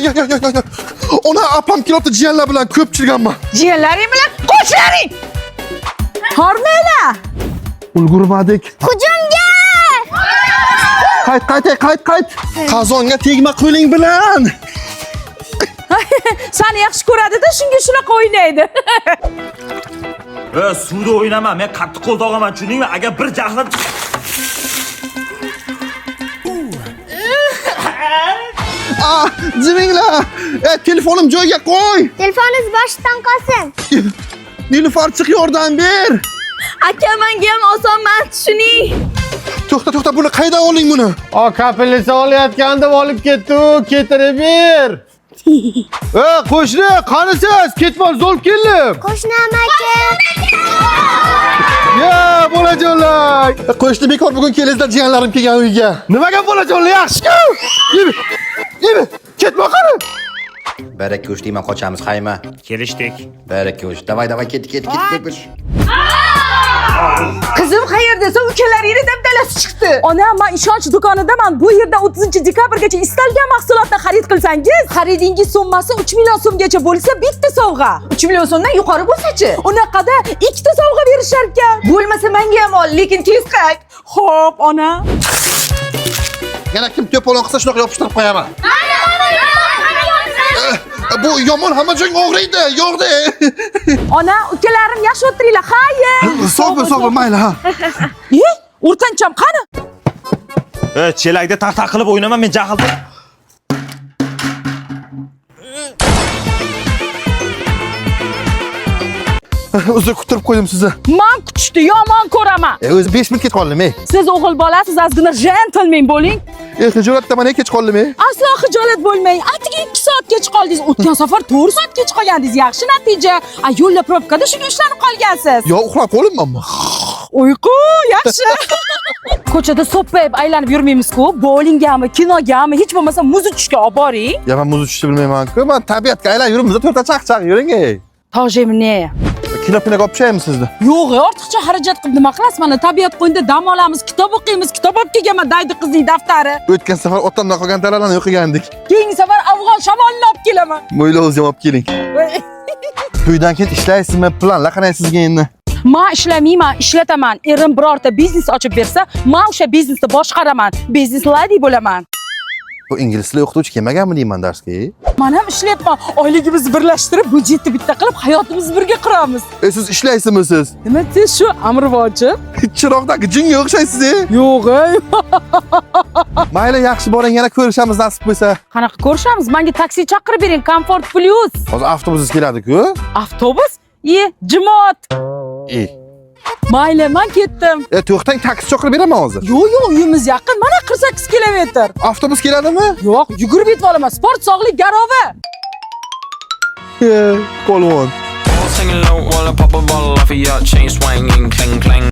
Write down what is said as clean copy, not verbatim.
Yo, yo, yo, yo, yo. Ona, apam kelyapti jiyanlar bilan, ko'pchilik hamma. Jiyanlaring bilan qo'shilaring. Hormanglar. Ulgurmadik. Hujumga! Qayt, qayt, ey, qayt, qayt. Qozonga tegma qo'ling bilan. Seni yaxshi ko'radi-da, shunga shunaqa o'ynaydi. E, suvda o'ynama, men qattiq qo'l tog'aman, tushundingmi? Agar bir jahlim Ah, jiminglar. E, telefonim joyiga qo'y. Telefoningiz boshidan qolsin. Nilufar, chiq, yordam ber. Aka, menga ham oson emas, tushuning. To'xta, to'xta, buni qaydan olding buni? O kapelnitsa olayotgandim, olib ketdi u, ketirib ber. E, qo'shni, qanisiz? Ketmon zo'rib keldim. Qo'shni amaki. Ya, bolajonlar. E, qo'shni, bekor bugun kelingizlar, jiyanlarim kelgan uyga. Nimaga bolajonlar, yaxshi-ku? Yemi, yemi, ketmon qani? Baraka uch deyman, qochamiz, hayma. Kelishdik. Baraka uch. Davay, davay, ketdik, ketdik, ketdik, ketdik. Qizim, qayerdasan? Ukalaringni dabdalasi chiqdi. Ona, men ishonch do'konidaman. Bu yerda 30 dekabrgacha istalgan mahsulotni xarid qilsangiz, xaridingiz summasi 3 million so'mgacha bo'lsa, bitta sovg'a. 3 million so'mdan yuqori bo'lsa-chi? Unaqada ikkita sovg'a berishar ekan. Bo'lmasa menga ham ol, lekin tez qayt. Xo'p, ona. Yana kim to'polon qilsa, shunaqa yopishtirib qo'yaman. E, bu yomon, hamma joying og'riydi, yo'qdi. Ona, ukalarim yaxshi o'tiringlar. Xayr. Sog' bo'l, sog' bo'l, mayli ha. E, o'rtancham qani? E, chelakda taq-taq qilib o'ynama, men jahlda. Uzr, kuttirib qo'ydim sizni. Men kutishni yomon ko'raman. E, o'zi 5 minut kech qoldim, ey. Siz o'g'il bolasiz, ozgina jentelmen bo'ling. E, xijolatdaman, ey, kech qoldim, ey. Aslo xijolat bo'lmang. Atigi 2 soat kech qoldingiz. O'tgan safar 4 soat kech qolgandingiz. Yaxshi natija. A yo'lda probkada shunga ushlanib qolgansiz. Yo, uxlab qoldim. Uyqu yaxshi. Ko'chada so'ppayib aylanib yurmaymiz-ku. Bowlinggami, kinogami, hech bo'lmasa muz uchishga olib boring. Ya, men muz uchishni bilmayman-ku. Men tabiatga aylanib yuribmiz, to'rtta chaqchaq yuring, ey. Tojemne. Kino pinoga olib tushaymi sizni? Yo'q, ortiqcha xarajat qilib nima qilasiz? Mana tabiat qo'ynida dam olamiz, kitob o'qiymiz, kitob olib kelganman, daydi qizning daftari. O'tgan safar otamdan qolgan dalalarni o'qigandik. Keyingi safar afg'on shamolini olib kelaman. Mo'ylov ham olib keling. To'ydan keyin ishlaysizmi? Planlar qanday sizga endi? Man ishlamayman, ishlataman. Erim birorta biznes ochib bersa, man o'sha biznesni boshqaraman. Biznes lady bo'laman. Bu ingliz tili o'qituvchi kelmaganmi deyman darsga, ey? Man ham ishlayapman. Oyligimizni birlashtirib, byudjetni bitta qilib, hayotimizni birga quramiz. E, siz ishlaysizmi siz? Nima deysiz shu amrivoji? Chiroqdagi jinga o'xshaysiz, ey. Yo'q, ey. Mayli, yaxshi boring, yana ko'rishamiz nasib bo'lsa. Qanaqa ko'rishamiz? Menga taksi chaqirib bering, Comfort Plus. Hozir avtobusingiz keladi-ku. Avtobus? E, jimoat. Ey. Mayli, men ketdim. E, to'xtang, taksi chaqirib beraman hozir. Yo'q, yo'q, uyimiz yaqin. Mana 48 kilometr. Avtobus keladimi? Yo'q, yugurib yetib olaman. Sport sog'lik garovi. E, polvon. Singing low while I pop a bottle off of your chain swinging, clang clang.